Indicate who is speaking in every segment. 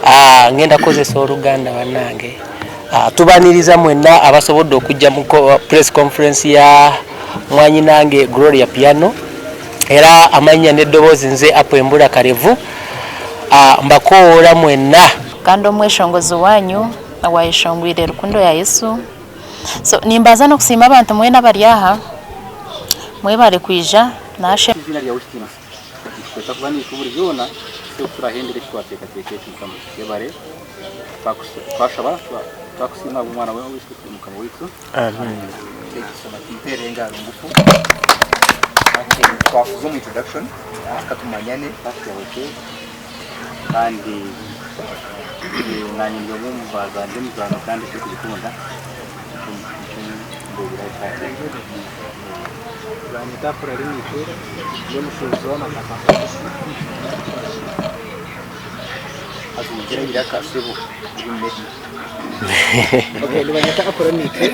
Speaker 1: Ah, ngenda kukozesa Oluganda bannange. Ah, tubaniriza mwenna abasobodde okujja mu press conference ya mwanyinange Gloria Piano era amannya n'eddoboozi nze Apo Embura Karevu. Ah, mbakowoola mwenna.
Speaker 2: Kandi omweshongozi waanyu owaayeshongwire rukundo ya Yesu. So nimbanza n'okusiima abantu mwena abari aha, mwebare kwija. Nashe.
Speaker 3: Eiziina ryawe ekitiinisa. Nitukweta kuba naitwe omuri byona tuhitsye obu turahendere eki twateekateeka eki Mukama. Yebare. Twashaba twakusiima ahabw'omwana waawe Yesu Kristo Mukama waitu.
Speaker 1: Amen.
Speaker 4: Thank you so much. Mpeere engaro ngufu. Twakuza omu introduction tukatumanyane.
Speaker 3: Kandi nanye ndi omwe omu bazaani b'emizaano kandi ekyo kugikunda nikyo ndeebire aha kyakye.
Speaker 5: Banyeta Afura Limited, ndi omushuubuzi w'amataka nka
Speaker 4: Haza ongire eiraka sebo ori omu media.
Speaker 5: Okay, nibanyeta Afura Limited,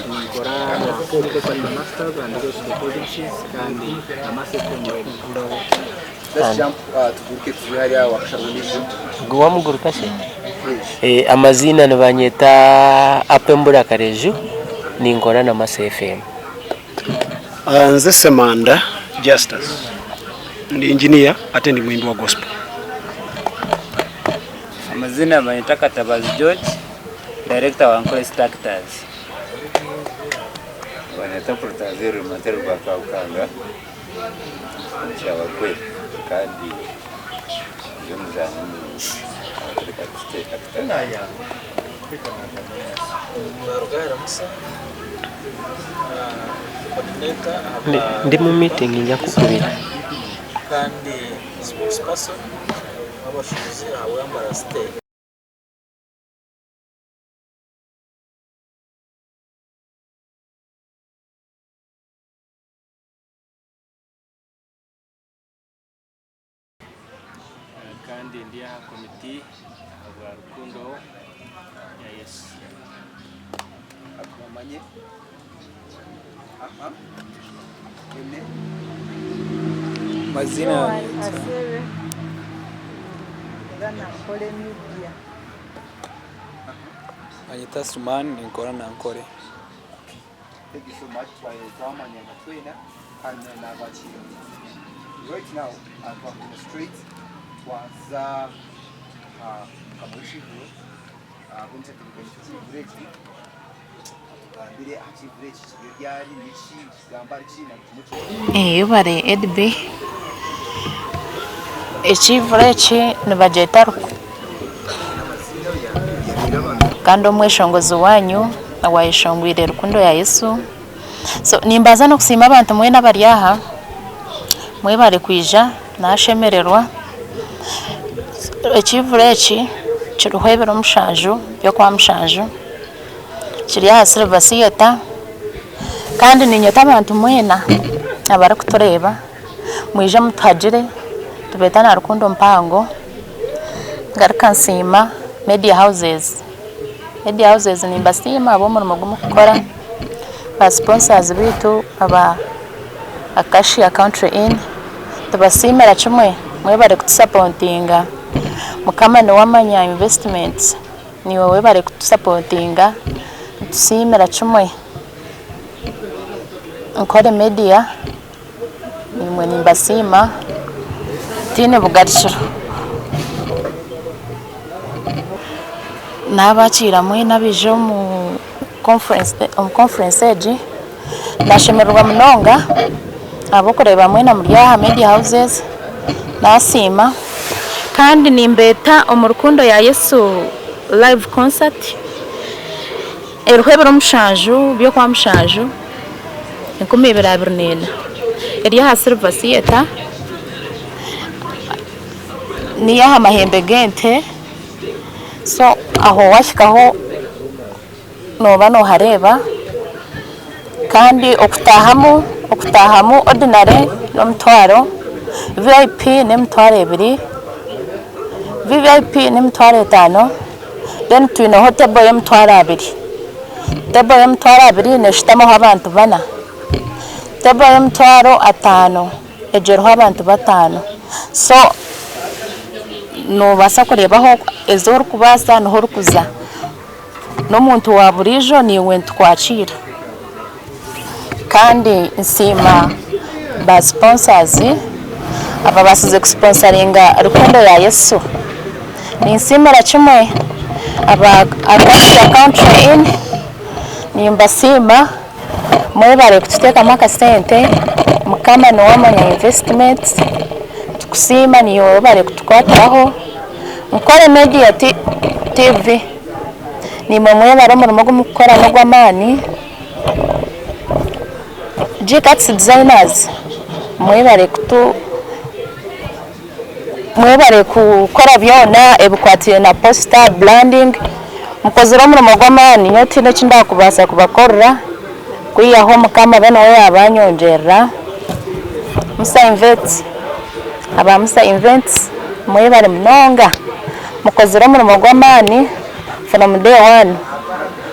Speaker 5: ninkora na Nkore Masters and Real Estate Agencies kandi na Mass FM Radio.
Speaker 4: Let's jump tuguruke tuze hariya wakasharwa ondiijo.
Speaker 1: Gwe wamuguruka shi? Eh, amaziina nibanyeta Apo Embura Kareju, ninkora na Mass FM.
Speaker 6: Nze Ssemanda Justus, ndi engineer ate ndi mwimbi wa gospel.
Speaker 7: Amazina banyeta Katabazi George, director wa Ankole City Actors.
Speaker 8: Banyeta Protaze Rumatare rwa Kabukanga. Kyabakwe kandi ndi omuzaani omu
Speaker 1: Ndi mu meeting nja kukubira. Kandi ndi aha komiti ahabwa rukundo ya Yesu.
Speaker 4: Atumanye. Aha. Ene.
Speaker 5: Mazina banyeta Asuman ninkora na Ankore.
Speaker 4: Thank you so much twamanyana twena kandi nabakiira. Right now twakoma straight twaza aha mukama w'ekivuro ahabw'entebeekanisa y'ekivuro eki atugambire aha kivuro eki kiri ryari niki nikigamba ahari ki na buri kimwe kyona.
Speaker 2: Yebare Edby, ekivuro eki nibagyeta Kandi omweshongozi waanyu owaayeshongwire rukundo ya Yesu. So nimbanza n'okusiima abantu mwena abari aha, mwebare kwija nashemererwa. Ekivuro eki kiriho ebiro mushanju by'okwamushanju, kiri aha Silver Theatre kandi niinyeta abantu mwena abarikutureeba mwije mutuhagire tubeete na rukundo mpango. Ngaruka nsiima media houses, media houses nimbasiima ahabw'omurimo ogu murikukora, ba sponsors baitu aba Acacia Country Inn nitubasiimira kimwe mwebare kutusapotinga, Mukama niwe amanya investments naiwe webare kutusapotinga nitusiimira kimwe Nkore media. Naimwe nimbasiima tihaine bugarukiro. Naabakiira mwena abaija omu conference egi, nashemererwa munonga ahabw'okureeba mwena muri aha media houses, nasiima kandi nimbeeta omu Rukundo ya Yesu live concert eriho ebiro mushanju by'okwamushanju. 2024 eri aha Silver Theatre niyo aha mahembe g'ente so aho wahikaho nooba noohareeba kandi okutaahamu okutaahamu ordinary n'omutwaro, VIP n'emitwaro ebiri, VVIP n'emitwaro etaano then twineho table y'emitwaro abiri. Tebo y'emitwaro abiri neshutamaho abantu bana. Tebo y'emitwaro atano egyo eriho abantu batano. So. Noobaasa kureeba ahu ezi orikubaasa niho orikuza. N'omuntu wa buriijo naiwe nitukwakiira. Kandi nsiima ba sponsors ababaasize kusiponsaringa Rukundo ya Yesu. Ninsiimira kimwe aba Acacia Country Inn, nimbasiima mwebare kututeekamu akasente, Mukama niwe amanya investments, nitukusiima naiwe webare kutukwatiraho. Nkore Media TV, naimwe mwebare omurimo ogu murikukora n'ogw'amaani. G-Cuts Designers mwebare kutu mwebare kukora byona ebikwatiraine na posita, branding, mukozire omurimo gw'amaani nyowe tihaine eki ndakubaasa kubakorera kwihaho Mukama abe niwe yabanyongyerera. Musa Invents, aba Musa Invents mwebare munonga mukozire omurimo gw'amaani from day one.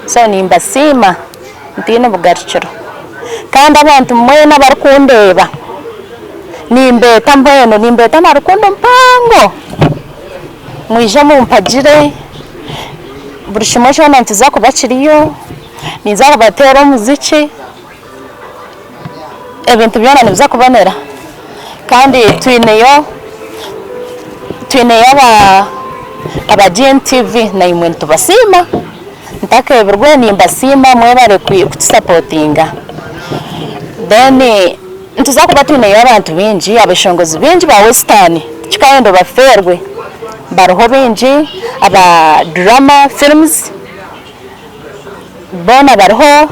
Speaker 2: So nimbasiima ntaine bugarukiro. Kandi abantu mwena abarikundeeba nimbeeta mbwenu nimbeeta na rukundo mpango mwije mumpagire buri kimwe kyona nikiza kuba kiriyo, ninza kubateera omuziki, ebintu byona nibiza kubonera kandi twineyo twineyo aba GNTV naimwe nitubasiima ntakeebirwe nimbasiima mwebare kutusapotinga then nituza kuba twineyo abantu baingi abeshongozi baingi ba western tikikayenda obafeerwe bariho baingi aba drama films. Boona bariho,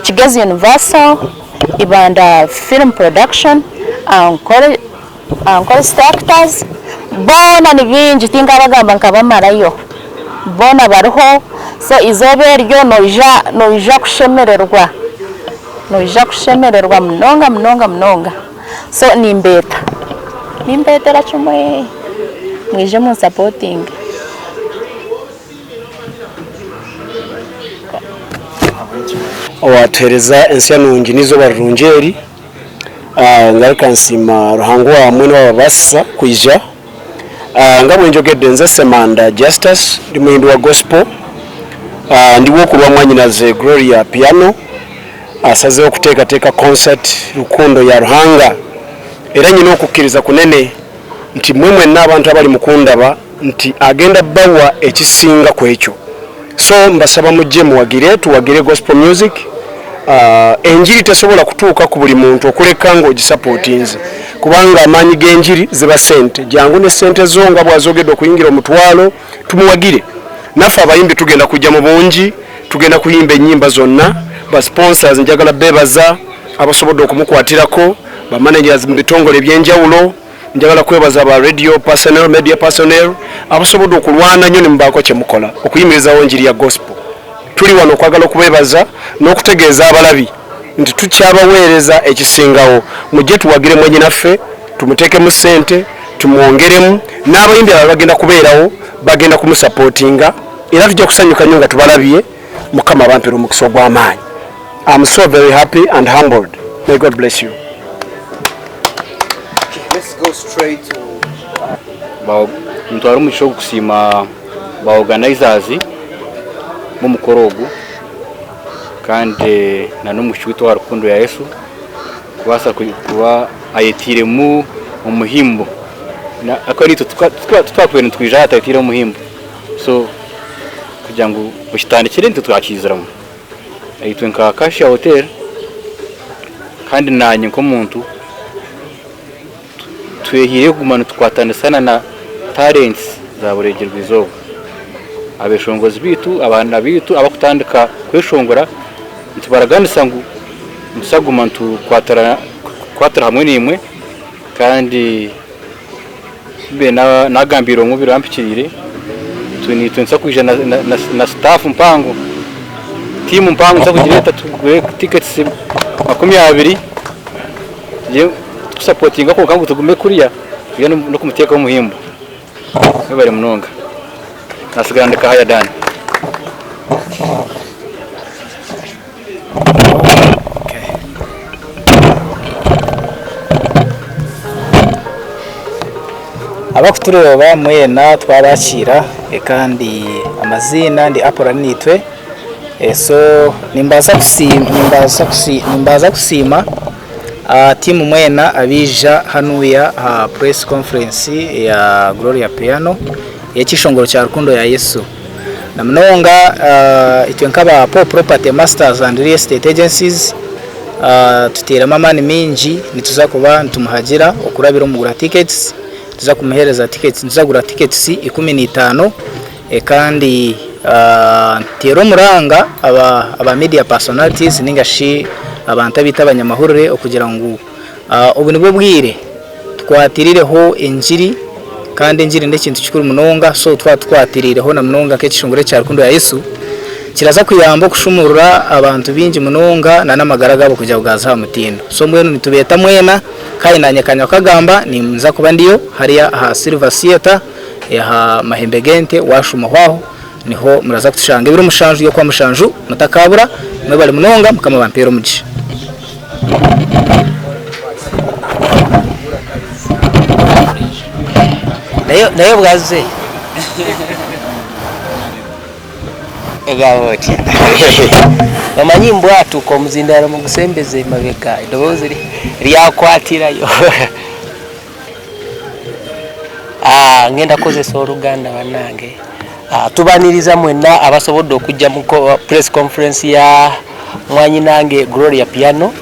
Speaker 2: Kigezi Universal, Ibanda Film Production, Ankole Ankole City Actors, boona ni baingi tinkabagamba nkabamarayo, boona bariho so eizooba eryo noija noija kushemererwa, noija kushemererwa munonga munonga munonga so nimbeeta, nimbeetera kimwe mwije munsapotinge.
Speaker 6: Owatuhereza ensya nungi n'eizooba rirungi eri, ngaruka nsiima Ruhanga owaamwe n'owababaasisa kwija. Nga bwe njogedde nze Ssemanda Justus ndi muyimbi wa Gospel, ndi w'okurwa mwanyinaze Gloria Piano asazeho kuteekateeka concert Rukundo ya Ruhanga era nyine okukkiriza kunene nti mwe mwenna abantu abali mukundaba nti agenda bawa ekisinga kwekyo so mbasaba mujje muwagire tuwagire gospel music enjiri tesobola kutuuka ku buli muntu okuleka nga ogisapotinze kubanga amaanyi g'enjiri ziba sente jangu ne sente zo nga bwazogedde okuyingira omutwalo tumuwagire naffe abayimbi tugenda kujja mu bungi tugenda kuyimba ennyimba zonna ba sponsors njagala bebaza abasobodde okumukwatirako ba managers mu bitongole ebyenjawulo Njagala kwebaza ba radio personnel, media personnel abasobodde okulwana nnyo ne mubaako kye mukola okuyimirizawo enjiri ya gospel. Tuli wano okwagala okubeebaza n'okutegeeza abalabi nti tukyabaweereza ekisingawo. Mujje tuwagire mwannyinaffe, tumuteekemu ssente, tumwongeremu n'abayimbi abalala bagenda kubeerawo, bagenda kumusapootinga era tujja kusanyuka nnyo nga tubalabye. Mukama abampere omukisa ogw'amaanyi. I'm so very happy and humbled. May God bless you.
Speaker 3: Nitwara omugisha ogu kusiima ba organizers b'omukoro ogu kandi na n'omwishiki waitu owa rukundo ya Yesu kubaasa kuba ayetairemu omuhimbo ahakuba naitwe titwakubaire nitwija aha atayetairemu omuhimbo so kugira ngu okitandikire nitwe twakiiziramu. Itwe nka Acacia Hotel kandi naanye nk'omuntu twehaireyo kuguma nitukwatanisa na talents za Burengyerwa Izooba. Abeshongozi baitu, abaana baitu abakutandika kweshongora nitubaraganisa ngu nituza kuguma nitukwatira hamwe naimwe kandi mbe nagambiire omwe birampikiriire naitwe nituza kwija na staff mpango, tiimu mpango nituza kugireeta tugure tickets 20 tukusapotinga kwonka ngu tugume kuriya turiyo n'okumuteekaho omuhimbo. Mwebare munonga. Nasigara ndi Kahaya Dan.
Speaker 5: Abakutureeba mwena twabakiira kandi amaziina ndi Apollo Arinaitwe so nimbaasa nimbaasa kusiima tiimu mwena abaija hanuya aha press conference ya Gloria Piano ey'ekyeshongoro kya Rukundo ya Yesu na munonga itwe nk'aba Paul Property Masters and Real Estate Agencies Tuteiremu amaani maingi nituza kuba nitumuhagira okurabira omu kugura tickets, nituza kumuhereza tickets, nituza kugura tickets 15 kandi nituteera omuranga aba media personalities ninga shi abantu abaitu abanyamahurire okugira ngu obu nibwo bwire tukwatirireho engiri kandi engiri n'ekintu kikuru munonga so twaba tukwatiriireho na munonga nk'ekishongoro ekya rukundo ya Yesu kiraza kuyamba okushumurura abantu baingi munonga na n'amagara gaabo kugira ngu gaaze aha mutindo. So mbwenu nitubeeta mwena kandi naanye kanywa kagamba ninza kuba ndiyo hariya aha Silver Theatre aha mahembe g'ente waashumaho aho niho muraza kutushanga ebiro mushanju by'okwamushanju mutakaabura mwebare munonga mukama abampeere omugisha.
Speaker 1: Naye bwazze ogamba otya omanyi mbwatuka omuzindaaro mugusembeze emabega eddoboozi lyakwatirayo ngenda kukozesa oluganda banange tubaniriza mwenna abasobodde okujja mu press conference ya mwanyinange Gloria Piano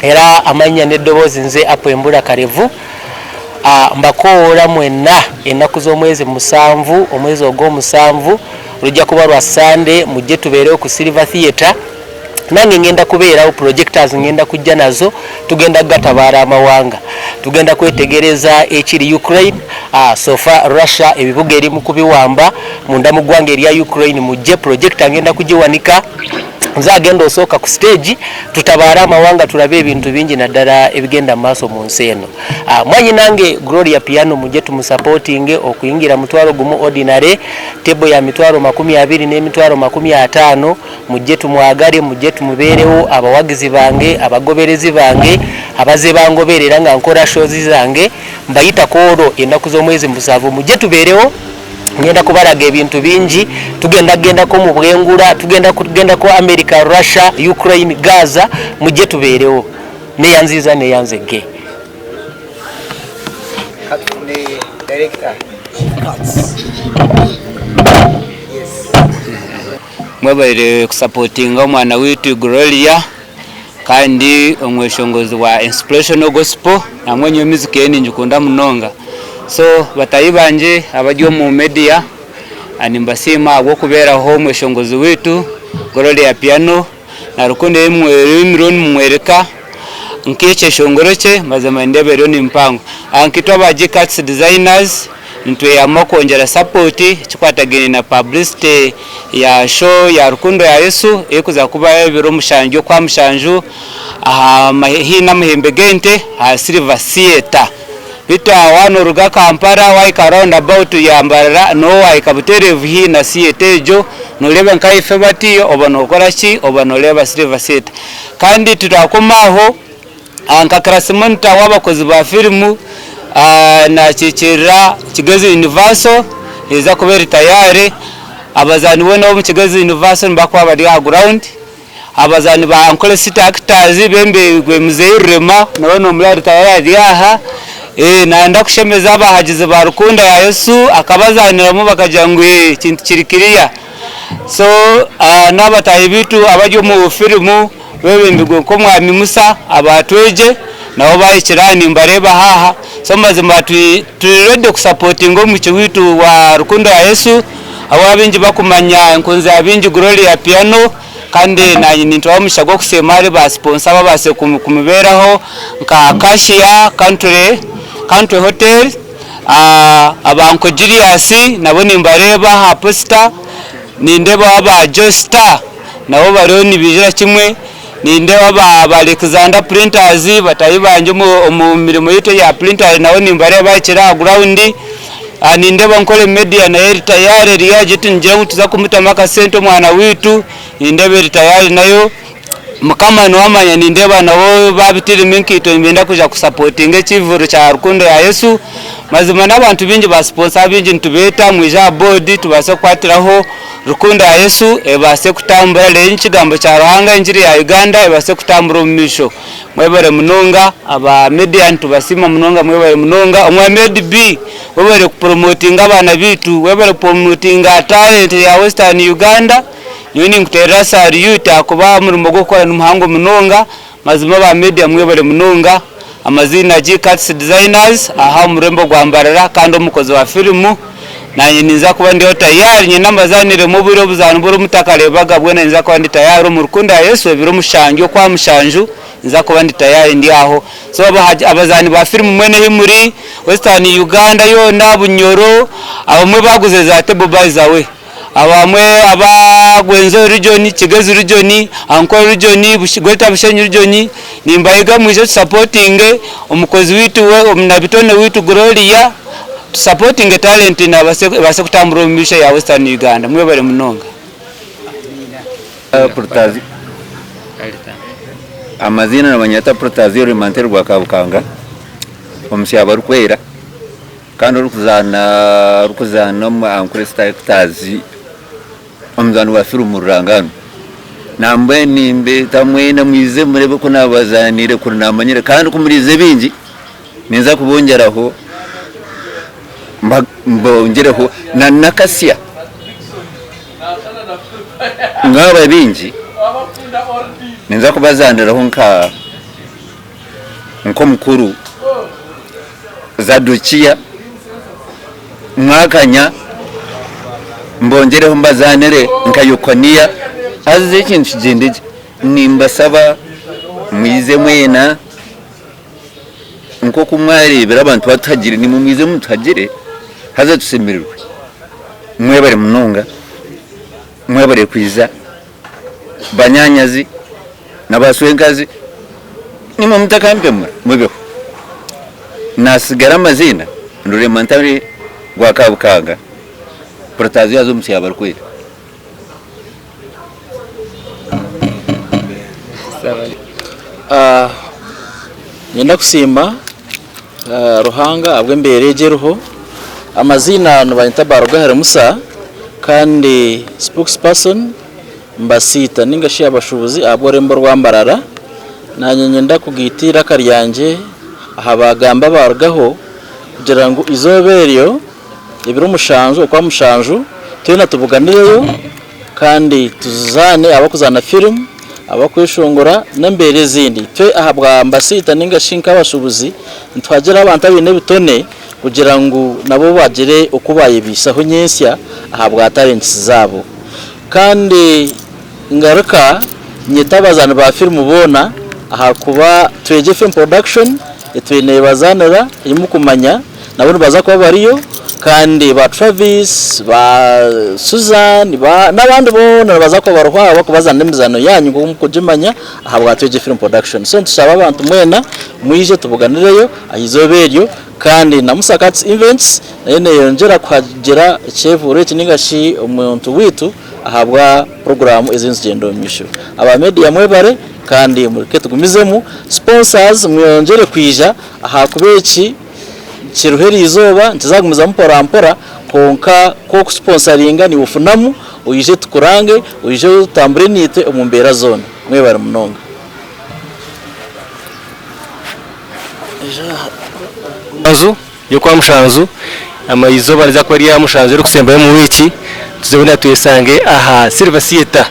Speaker 1: era amannya n'eddoboozi nze Apple Embura Karevu mbakowoola mwenna ennaku z'omwezi musanvu omwezi ogw'omusanvu lujja kuba lwa Ssande mujje tubeerewo ku Silver Theatre Nange ngenda kubeerawo, projectors ngenda kujja nazo, tugenda gatabaara amawanga. Tugenda kwetegereza ekiri Ukraine, so far Russia ebibuga eri mu kubiwamba munda mu ggwanga erya Ukraine. Mujje projector ngenda kugiwanika, nze agenda osooka ku stage tutabaare amawanga tulabe ebintu bingi naddala ebigenda mu maaso mu nsi eno. Mwanyinange Gloria Piano mujje tumusapotinge okuyingira mutwalo gumu ordinary, table ya mitwalo 20 n'emitwalo 50. Mujje tumwagale, mujje tumubeerewo abawagizi bange, abagoberezi bange abazze bangoberera nga nkora shows zange mbayita kwolwo ennaku z'omwezi musanvu mujje tubeerewo ngenda kubalaga ebintu bingi tugenda kugendako mu bwengula tugenda kugendako America, Russia, Ukraine, Gaza mujje tubeerewo neyanziiza neyanzegge.
Speaker 4: Katufune director. Yes.
Speaker 7: Mwebaire kusapotinga omwana waitu Gloria kandi omweshongozi wa Inspirational Gospel nangwa nyowe music ye ningikunda munonga. So bataahi bangye abari omu media nimbasiima ahabw'okubeeraho omweshongozi waitu Gloria Piano na rukundo ei muriyo nimumworeka nk'ekyeshongoro kye mazima nindeeba eriyo ni mpango. Nkaitwe aba G-Cuts Designers Nitweyama kwongyera sapooti ekikwatagaine na publicity ya show ya Rukundo ya Yesu erikuza kubaho ebiro mushanju Okwamushanju aha haihi n'amahembe g'ente aha Silver Theatre. Beitu aha waaba noruga Kampala wahika round about ya Mbarara niho wahika butereevu haihi na theatre egyo noreeba nka ahaifo bati oba nokora ki oba noreeba Silver Theatre. Kandi titwakoma aho. Nka class monitor w'abakozi ba firimu nakiikirira Kigezi Universal neeza kuba eri tayari. Abazaani boona ab'omu Kigezi Universal nibakuba bari aha ground. Abazaani ba Ankole City Actors bebembirwe Muzeeyi Rurema nawe nomureba ari tayari ari aha. Nayenda kushemeza abahagizi ba Rukunda ya Yesu akabazaaniramu bakagira ngu ekintu kiri clear. So n'abataahi baitu abari omu firimu. Bebembirwe nk'omwami Musa abaatwegye nabo baahikire aha nimbareeba haaha. So mazima turi ready kusapotinga omwishiki waitu wa rukundo ya Yesu ahu abaingi bakumanya enkunzi ya baingi Gloria Piano kandi naanye nintwara omugisha gw'okusiima ahari ba sponsor ababaasize kumubeeraho nka Acacia Country Country Hotel, aba Uncle Julius nabo nimbareeba aha poster, nindeebaho aba Joe Star. Nabo bariyo nibaijira kimwe. Nindeeba ba Alexander Printers bataahi bangye omu mirimo yaitu eya printer nabo nimbareeba bahikire aha ground. Nindeeba Nkore Media nayo eri tayari eri aha gye nigira ngu nituza kumutamu akasente omwana waitu. Nindeeba eri tayari nayo. Mukama niwe amanya nindeeba nabo babitiremu enkaito nibenda kwija kusapotinga ekivuro kya rukundo ya Yesu. Mazima n'abantu baingi ba sponsor abaingi nitubeeta mwije aha board tubaase kukwatiraho rukundo ya Yesu ebaase kutambura reero ekigambo kya Ruhanga engiri ya Uganda ebaase kutambura omu maisho. Mwebare munonga aba media nitubasiima munonga mwebare munonga. Omwa Made B webare kupromotinga abaana baitu, webare kupromotinga talent ya Western Uganda. Nyowe ninkuteerera salyuti ahakuba omurimo gw'okukora ni muhango munonga. Mazima aba media mwebare munonga. Amaziina G Kats Designers aha omu rurembo rwa Mbarara kandi omukozi wa firimu. Naanye ninza kuba ndiho tayari nyine ambazaaniremu obwire obuzaani buri mutakareebaga bwena ninza kuba ndi tayari omu rukundo ya Yesu ebiro mushanju okwa mushanju ninza kuba ndi tayari ndi aho. So abazaani ba firimu mwena ahi muri, Western Uganda yoona, Bunyoro, abamwe baaguze za table by the way. Abamwe aba Rwenzori region, Kigezi region, Ankole region, Greater Bushenyi region, nimbahiga mwije tusapotinge omukozi waitu omunabitone waitu Gloria, tusapotinge talent ebaase kutambura omu maisho ya Western Uganda. Mwebare munonga.
Speaker 8: Amaziina nibanyeta Protazio Rimanteri Rwakabukanga, omusyaba arikwera. Kandi orikuzaana orikuzaana omu Ankole Star Actors omuzaani wa firimu rurangaanwa. Nambwenu nimbeeta mwena mwize mureebe oku naabazaaniire kuri naamanyire kandi ku muriize baingi ninza kubongyeraho mbongyereho na n'akasya. Mwaba baingi ninza kubazaaniraho nka nk'omukuru. Zadukiya, mwakanya mbongyereho mbazaanire nka Yekoniya. Haza ekintu kigyende gye. Nimbasaba mwize mwena nk'oku mwareebire abantu batuhagire, naimwe mwize mutuhagire haza tushemererwe. Mwebare munonga, mwebare kwija banyaanyazi na baashwenkazi, naimwe mutakampemura mubeho. Nasigara amaziina Rurema Ntare gwa Kabukanga Protazi haza omu Kyabarikwera.
Speaker 5: Niinyenda kusiima Ruhanga ahabw'embeera egi eriho. Amaziina nibanyeta Barugahare Musa kandi spokesperson Mbasiita ninga shi abashuubuzi ahabw'orurembo rwa Mbarara. Naanye niinyenda kugaita eiraka ryangye aha baagamba abaarugaho kugira ngu eizooba eryo ebiro mushanju okwa mushanju twena tubuganireyo kandi tuzaane abarikuzaana firimu, abarikweshongora n'embeera ezindi. Itwe ahabwa Mbasiita ninga shi nk'abashuubuzi nituhagira abantu abaine ebitone kugira ngu nabo bagire oku baayebaisaho nyentsya ahabwa talents zaabo. Kandi ngaruka nyeta abazaani ba firimu boona ahakuba Twegye Film Production etwire neebazaanira ei murikumanya nabo nibaza kuba bariyo kandi ba Travis, ba Susan n'abandi boona nibaza kuba bariho aho barikubazaanira emizaano yaanyu nk'oku murikugimanya ahabwa Twegye Film Production. So nitushaba abantu mwena mwije tubuganireyo aha izooba eryo Kandi na Musa Kats Events nayo neyongyera kuhagira ekyevuuro eki ninga shi omuntu waitu ahabwa puroguraamu eziriyo nizigyenda omu maisho. Aba media mwebare kandi mureke tugumizemu. Sponsors mweyongyere kwija ahakuba eki kiriho eriizooba nikizagumizamu mpora mpora kwonka ku orikusiponsaringa niiwe ofunamu oije tukurange oije otambure naitwe omu mbeera zoona. Mwebare munonga.
Speaker 1: Mushanju y'okwa mushanju ama eizooba riza kuba rya mushanju erikusembayo omu wiiki tuze boona twesange aha Silver Theatre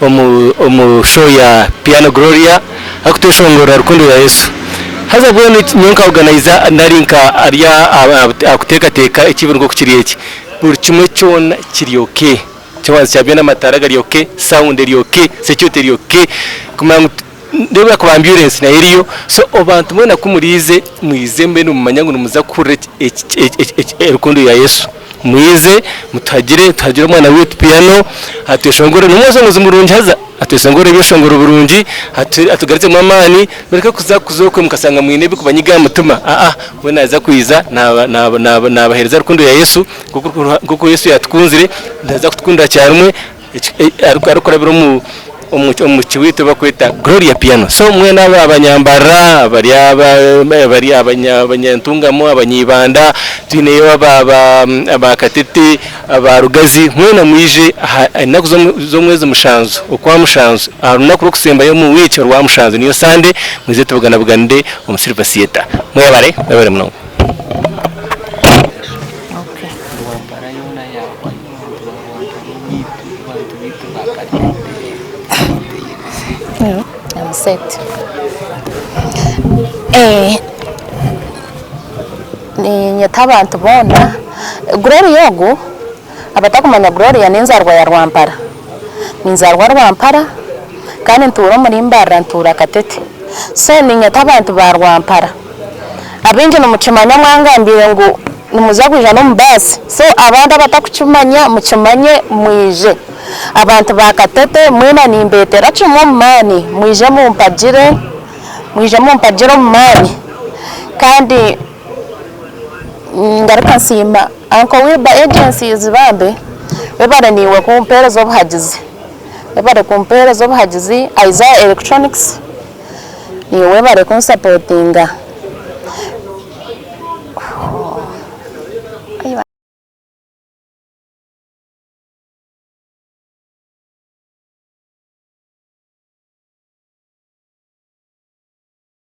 Speaker 1: omu omu show ya Piano Gloria arikutweshongorera rukundo ya Yesu. Haza mbwenu nyowe nka organizer nari nka ari aha kuteekateeka ekiiburo nk'oku kiri eki, buri kimwe kyona kiri okay. Ekyokubanza kya byona amataara gari okay, sound eri okay, security eri okay, kumanya ngu N'obu yakuba ambyurensi nayo eriyo, so abantu mwena ku muriize mwize mbwenu nimumanya ngu nimuza kuhurira rukundo ya Yesu. Mwize mutuhagire, tuhagire omwana waitu piyano atweshongorere, n'omweshongozi murungi haza atweshongorere ebyeshongoro birungi, atugarukyemu amaani, mureke kuza kuza okwe mukashanga mwine ebirikubanyiga aha mutima, aa mbwenu naaza kwija naabaheereza rukundo ya Yesu nk'oku Yesu yaatukunzire, naaza kutukundira kyarumwe arikurabira omu.
Speaker 9: Omwishiki waitu ou barikweta Gloria Piano. So mwena abanyambarara, abari abari abanyantungamo, abanyaibanda, twineyo aba Katete, aba Rugazi, mwena mwije aha enaku z'omwezi mushanju, okwa mushanju, aha runaku rw'okusembayo omu wiiki orwa mushanju niyo Sande, mwije tubuganabuganire omu Silver Theatre. Mwebare, mwebare munonga.
Speaker 2: I'm set. Eh, niinyeta abantu boona, Gloria ogu abatakumanya Gloria n'enzaarwa ya Rwampara. Ninzaarwa Rwampara kandi ntuura omuri Mbarara ntuura Katete. So niinyeta abantu ba Rwampara. Abaingi nimukimanya mwangambiire ngu nimuza kwija n'omu baasi, so abandi abatakukimanya mukimanye mwije. Abantu ba Katete mwena nimbeetera kimwe omu maani mwije mumpagire, mwije mumpagire omu maani kandi ningaruka nsiima Uncle Wilber Agencies bambi webare niiwe kumpeereza obuhagizi, webare kumpeereza obuhagizi, Isaiah Electronics niiwe webare kunsapotinga.